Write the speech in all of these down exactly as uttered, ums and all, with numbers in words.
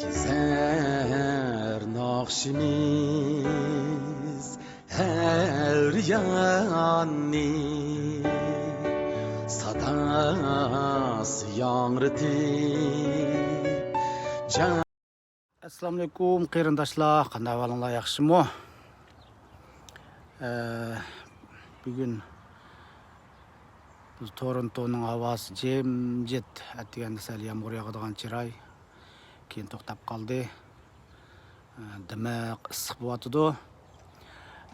زەر ناخشىمىز ھەر ياننى ساداسى ياڭرىتىپ، جان ئەسسالامۇئەلەيكۇم قېرىنداشلار، قانداق ئەھۋالىڭلار، ياخشىمۇ؟ ئە، بۈگۈن بۇ تورونتونىڭ ھاۋاسى جىمجىت، ئەتىگەندە سەل يامغۇر ياغىدىغان چىراي، كېيىن توختاپ قالدى. ئە، دىمىق ئىسسىق بولۇۋاتىدۇ.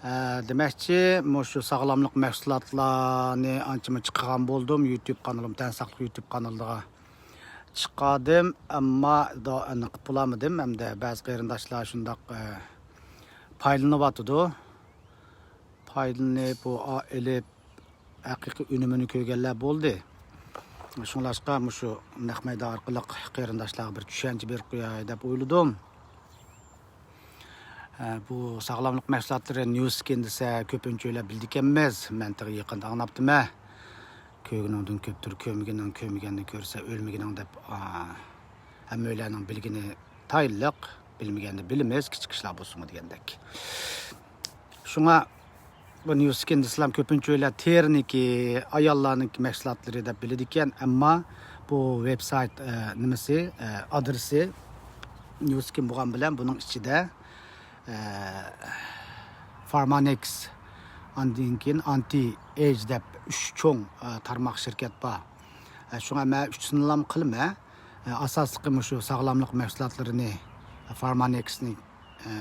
ئە، دېمەكچى، مۇشۇ ساغلاملىق مەھسۇلاتلارنى ئانچە-مۇنچە قىلغان بولدۇم. يۇتۇب قانىلىم، تەن ساقلىق يۇتۇب قانىلىغا چىقاردىم، ئەمما دا-، ئېنىق قىلىپ بولالمىدىم. ھەمدە بەزى قېرىنداشلار شۇنداق، ئە، پايدىلىنىۋاتىدۇ. پايدىلىنىپ، ئۇ ئا-، ئېلىپ، ھەقىقىي ئۈنۈمىنى كۆرگەنلەر بولدى. شۇڭلاشقا مۇشۇ نەق مەيدان ئارقىلىق قېرىنداشلارغا بىر چۈشەنچە بېرىپ قوياي دەپ ئويلىدىم. ئە، بۇ ساغلاملىق مەھسۇلاتلىرى نيۇ سكىن دېسە، كۆپىنچە ئۆيلەر بىلىدىكەنمىز. مەن تېخى يېقىندا ئاڭلاپتىمەن. «كۆرگىنىڭدىن كۆپتۇر، كۆرمىگىنىڭ، كۆرمىگەندىن كۆرسە ئۆلمىگىنىڭ» دەپ، ئا، ھەممە ئۆيلەرنىڭ بىلگىنى تايىنلىق، بىلمىگەندە بىلىمىز، كىچىك ئىشلار بولسىمۇ دېگەندەك. شۇڭا بۇ نيۇ سكىن دېسىلام كۆپىنچە ئۆيلەر تېرىنىڭكى، ئاياللارنىڭكى مەھسۇلاتلىرى دەپ بىلىدىكەن، ئەمما بۇ ۋېبسايت، ئە، نېمىسى، ئە، ئادرېسى، نيۇ سكىن بولغان بىلەن بۇنىڭ ئىچىدە، ئە، فارمانېكس، ئاندىن كېيىن ئانتى ئېج دەپ ئۈچ چوڭ، ئە، تارماق شىركەت بار. ئە، شۇڭا مەن ئۈچىسىنىلا قىلىمەن. ئە، ئاساسلىقى مۇشۇ ساغلاملىق مەھسۇلاتلىرىنى، فارمانېكسنى، ئە،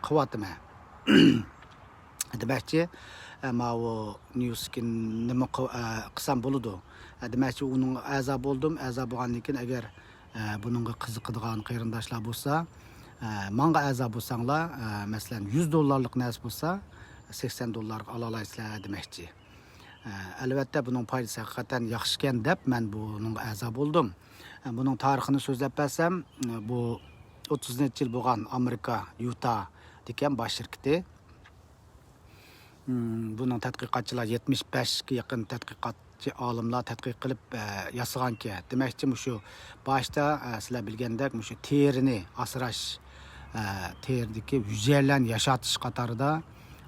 قىلىۋاتىمەن. دېمەكچى، ئە، ماۋۇ نيۇ سكىننىمۇ قىل-، ئە، قىلسام بولىدۇ. ئە، دېمەكچى، ئۇنىڭغا ئەزا بولدۇم. ئەزا بولغاندىن كېيىن، ئەگەر، ئە، بۇنىڭغا قىزىقىدىغان قېرىنداشلار بولسا، ئە، ماڭا ئەزا بولساڭلار، ئە، مەسىلەن، يۈز دوللارلىق نەرسە بولسا، سەكسەن دوللارغا ئالالايسىلەر دېمەكچى. ئە، ئەلۋەتتە، بۇنىڭ پايدىسى ھەقىقەتەن ياخشىكەن دەپ، مەن بۇنىڭغا ئەزا بولدۇم. ئە، بۇنىڭ تارىخىنى سۆزلەپ بەرسەم، بۇ ئوتتۇز نەچچە يىل بولغان ئامېرىكا، يۇتادىكەن باش شىركىتى. مم، بۇنىڭ تەتقىقاتچىلار يەتمىش بەشكە يېقىن تەتقىقاتچى ئالىملار تەتقىق قىلىپ، ئە، ياسىغانكەن. دېمەكچى، مۇشۇ باشتا، ئە، سىلەر بىلگەندەك، مۇشۇ تېرىنى ئاسراش، ئە، تېرىدىكى ھۈجەيرىلەرنى ياشارتىش قاتارىدا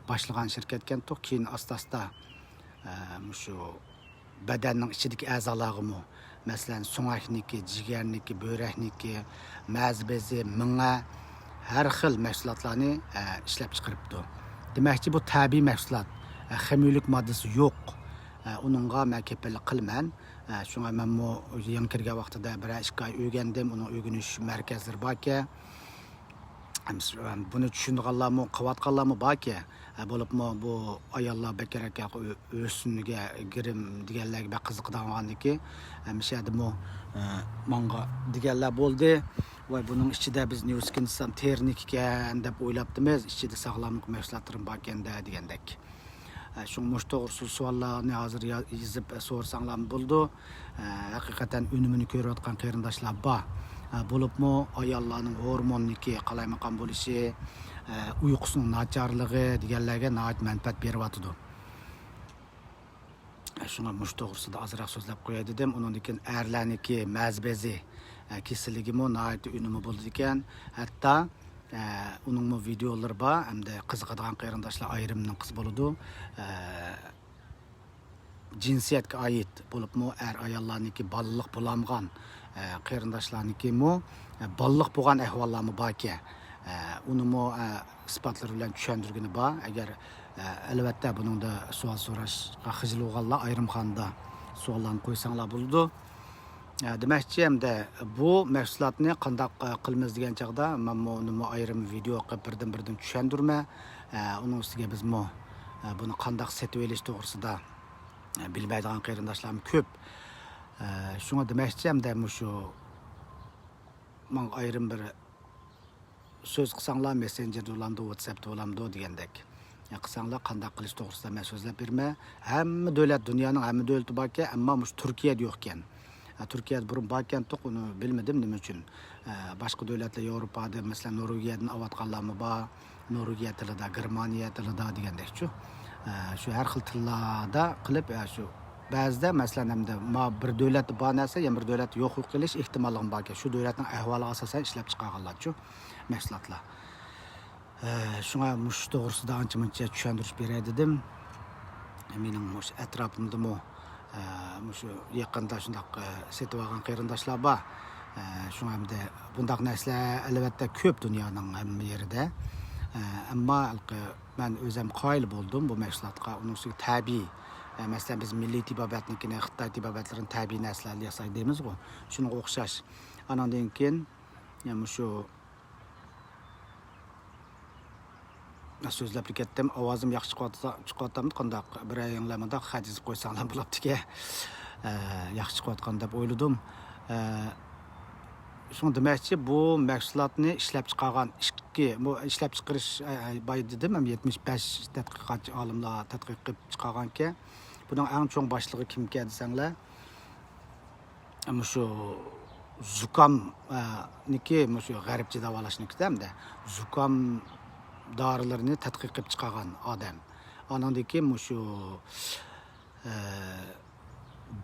باشلىغان شىركەتكەنتۇق. كېيىن ئاستا-ئاستا، ئە، مۇشۇ بەدەننىڭ ئىچىدىكى ئەزالارغىمۇ، مەسىلەن، سۆڭەكنىكى، جىگەرنىكى، بۆرەكنىكى، مەزى بېزى، مېڭە، ھەر خىل مەھسۇلاتلارنى، ئە، ئىشلەپ چىقىرىپتۇ. دېمەكچى، بۇ تەبىئىي مەھسۇلات، ئە، خىمىيىلىك ماددىسى يوق. ئە، ئۇنىڭغا مەن كېپىللىك قىلىمەن. ئە، شۇڭا مەنمۇ يېڭى كىرگەن ۋاقتىدا بىرەر ئىككى ئاي ئۆگەندىم، ئۇنىڭ ئۆگىنىش مەركەزلىرى باركەن. ئەمىسە، بۇنى چۈشىنىدىغانلارمۇ، قىلىۋاتقانلارمۇ باركەن. ئە، بولۇپمۇ بۇ ئاياللار بەكرەك ئۆ-، ئۆسۈنگە، گىرىم دېگەنلەرگە بەك قىزىقىدىغان بولغاندىكىن، ئە، مۇشۇ يەردىمۇ، ئە، ماڭغا دېگەنلەر بولدى. ۋاي، بۇنىڭ ئىچىدە بىز نيۇ سكىن دېسەم تېرىنىكىكەن دەپ ئويلاپتىمىز، ئىچىدە ساغلاملىق مەھسۇلاتلىرىمۇ باركەن-دە دېگەندەك. ئە، شۇڭا مۇشۇ توغرىسىدا سوئاللارنى ھازىر يا-، يېزىپ، ئە، سورىساڭلارمۇ بولىدۇ. ئە، ھەقىقەتەن ئۈنۈمىنى كۆرۈۋاتقان قېرىنداشلار بار. ئە، بولۇپمۇ ئاياللارنىڭ ھورموننىكى قالايمىقان بولۇشى، ئە، ئۇيقۇسىنىڭ ناچارلىقى دېگەنلەرگە ناھايىتى مەنپەئەت بېرىۋاتىدۇ. ئە، شۇڭا مۇشۇ توغرىسىدا ئازراق سۆزلەپ قوياي دېدىم. ئۇنىڭدىن كېيىن ئەرلەرنىكى مەزى بېزى، ئە، كېسىلىگىمۇ ناھايىتى ئۈنۈمى بولىدىكەن. ھەتتا، ئە، ئۇنىڭمۇ ۋىدېئولىرى بار، ھەمدە قىزىقىدىغان قېرىنداشلار ئايرىم نېقىس بولىدۇ. ئە، جىنسىيەتكە ئائىت بولۇپمۇ ئەر-ئاياللارنىڭكى بالىلىق بولالمىغان، ئە، قېرىنداشلارنىڭكىمۇ، ئە، بالىلىق بولغان ئەھۋاللارمۇ باركەن. ئە، ئۇنىمۇ، ئە، ئىسپاتلىرى بىلەن چۈشەندۈرگىنى بار. ئەگەر، ئە، ئەلۋەتتە، بۇنىڭدا سوئال سوراشقا خىجىل بولغانلار ئايرىم خانىدا سوئاللارنى قويساڭلار بولىدۇ. ئە، دېمەكچى، ھەمدە بۇ مەھسۇلاتنى قانداق، ئە، قىلىمىز دېگەن چاغدا، مەنمۇ ئۇنىمۇ ئايرىم ۋىدېئو قىلىپ بىردىن-بىردىن چۈشەندۈرىمەن. ئە، ئۇنىڭ ئۈستىگە بىزمۇ، ئە، بۇنى قانداق سېتىۋېلىش توغرىسىدا، ئە، بىلمەيدىغان قېرىنداشلارمۇ كۆپ. ئە، شۇڭا دېمەكچى، ھەمدە مۇشۇ ماڭا ئايرىم بىر سۆز قىلساڭلار، مېسسېنجېردا بولامدۇ، ۋاتساپتا بولامدۇ دېگەندەك. يا، قىلساڭلار، قانداق قىلىش توغرىسىدا مەن سۆزلەپ بېرىمەن. ھەممە دۆلەت، دۇنيانىڭ ھەممە دۆلىتى باركەن، ئەمما مۇشۇ تۈركىيەدە يوقكەن. ھە، تۈركىيەدە بۇرۇن باركەنتۇق، ئۇنى بىلمىدىم، نېمە ئۈچۈن. ھە، باشقا دۆلەتلەر ياۋروپادا، مەسىلەن، نورۋېگىيەدىن ئاۋاتقانلارمۇ بار، نورۋېگىيە تىلىدا، گېرمانىيە تىلىدا دېگەندەكچۇ. ھە، شۇ ھەر خىل تىللاردا قىلىپ، ھە، شۇ بەزىدە، مەسىلەن، ئەمدى ما بىر دۆلەتتە بار نەرسە يەنە بىر دۆلەتتە يوق بولۇپ قېلىش ئېھتىماللىقمۇ باركەن. شۇ دۆلەتنىڭ ئەھۋالىغا ئاساسەن ئىشلەپ چىقارغانلارچۇ مەھسۇلاتلار. ئە، شۇڭا مۇشۇ توغرىسىدا ئانچە مۇنچە چۈشەندۈرۈش بېرەي دېدىم. مېنىڭ مۇشۇ ئەتراپىمدىمۇ، ئە، مۇشۇ يېقىندا شۇنداق، ئە، سېتىۋالغان قېرىنداشلار بار. ئە، شۇڭا ئەمدى بۇنداق نەرسىلەر ئەلۋەتتە كۆپ دۇنيانىڭ ھەممە يېرىدە. ئە، ئەمما ھېلىقى مەن ئۆزۈم قايىل بولدۇم بۇ مەھسۇلاتقا. ئۇنىڭ ئۈستىگە تەبىئىي، ئە، مەسىلەن، بىز مىللىي تېبابەتنىڭكىنى، خىتاي تېبابەتلىرىنى تەبىئىي نەرسىلەرنى ياساي دەيمىزغۇ، شۇنىڭغا ئوخشاش. ئانىڭدىن كېيىن، يە، مۇشۇ سۆزلەپلا كەتتىم. ئاۋازىم ياخشى چىقىۋاتسا، چىقىۋاتامدۇ قانداق؟ بىرەيىڭلار مۇنداق خەت يېزىپ قويساڭلار بولاپتىكەن. ئە، ياخشى چىقىۋاتقان دەپ ئويلىدىم. ئە، شۇڭا دېمەكچى، بۇ مەھسۇلاتنى ئىشلەپ چىقارغان ئىككى، بۇ ئىشلەپ چىقىرىش، ئە، ئە، باي دېدىم، ھەم يەتمىش بەش تەتقىقاتچى ئالىملار تەتقىق قىلىپ چىقارغانكەن. بۇنىڭ ئەڭ چوڭ باشلىقى كىمكەن دېسەڭلار، مۇشۇ زۇكام، ئە، نىكى، مۇشۇ غەربچە داۋالاشنىكىدە ھەمدە زۇكام دارىلىرىنى تەتقىق قىلىپ چىقارغان ئادەم. ئانىڭدىن كېيىن مۇشۇ، ئە،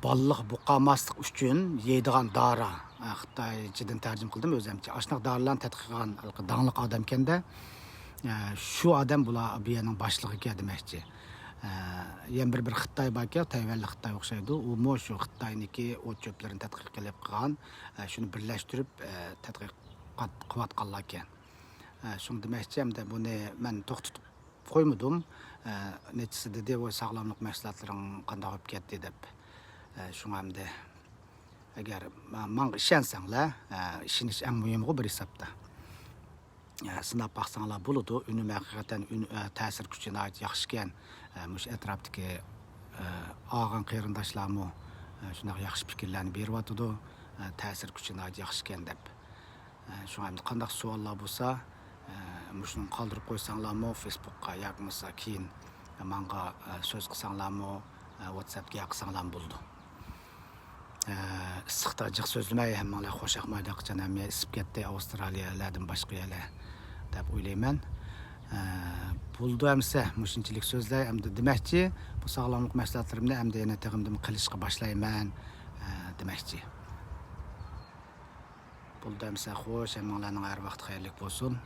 بالىلىق بولۇپ قالماسلىق ئۈچۈن يەيدىغان دارا، ئە، خىتايچىدىن تەرجىمە قىلدىم ئۆزەمچە. ئاشۇنداق دارىلارنى تەتقىق قىلغان ھېلىقى داڭلىق ئادەمكەندە، ئە، شۇ ئادەم بۇلار بۇ يەرنىڭ باشلىقىكەن دېمەكچى. ئە، يەنە بىر، بىر خىتاي باركەن، تەيۋەنلىك خىتاي ئوخشايدۇ. ئۇمۇ شۇ خىتاينىڭكى ئوت-چۆپلىرىنى تەتقىق قىلىپ قىلغان، ئە، شۇنى بىرلەشتۈرۈپ، ئە، تەتقىقات قىلىۋاتقانلاركەن. ئە، شۇڭا دېمەكچى، ئەمدى بۇنى مەن توختىتىپ قويمىدىم. ئە، نەچچىسى دېدى، ۋاي، ساغلاملىق مەھسۇلاتلىرىڭ قانداق بولۇپ كەتتى دەپ. ئە، شۇڭا ئەمدى ئەگەر ما-، ماڭا ئىشەنسەڭلار، ئە، ئىشىنىش ئەڭ مۇھىمغۇ بىر ھېسابتا. ئە، سىناپ باقساڭلار بولىدۇ. ئۈنۈم ھەقىقەتەن ئۈن-، ئە، تەسىر كۈچى ناھايىتى ياخشىكەن. ئە، مۇشۇ ئەتراپتىكى، ئە، ئالغان قېرىنداشلارمۇ، ئە، شۇنداق ياخشى پىكىرلەرنى بېرىۋاتىدۇ. ئە، تەسىر كۈچى ناھايىتى ياخشىكەن دەپ. ئە، شۇڭا ئەمدى قانداق سوئاللار بولسا، ئە، مۇشۇنى قالدۇرۇپ قويساڭلارمۇ فېيسبۇكقا ياكى بولمىسا كېيىن ماڭا، ئە، سۆز قىلساڭلارمۇ، ئە، ۋاتساپقا ياقساڭلارمۇ بولىدۇ. ئە، ئىسسىقتا جىق سۆزلىمەي، ھەممىڭلار خوش ياقمايدۇ، قاچان ھەممە ئىسسىپ كەتتى، ئاۋسترالىيەلەردىن باشقا يەرلەر دەپ ئويلايمەن. ئە، بولدى ئەمسە مۇشۇنچىلىك سۆزلەر. ئەمدى دېمەكچى، بۇ ساغلاملىق مەھسۇلاتلىرىمنى ئەمدى يەنە تېخىمدىمۇ قىلىشقا باشلايمەن، ئە، دېمەكچى. بولدى ئەمسە خوش، ھەممىڭلارنىڭ ھەر ۋاقتى خەيرلىك بولسۇن.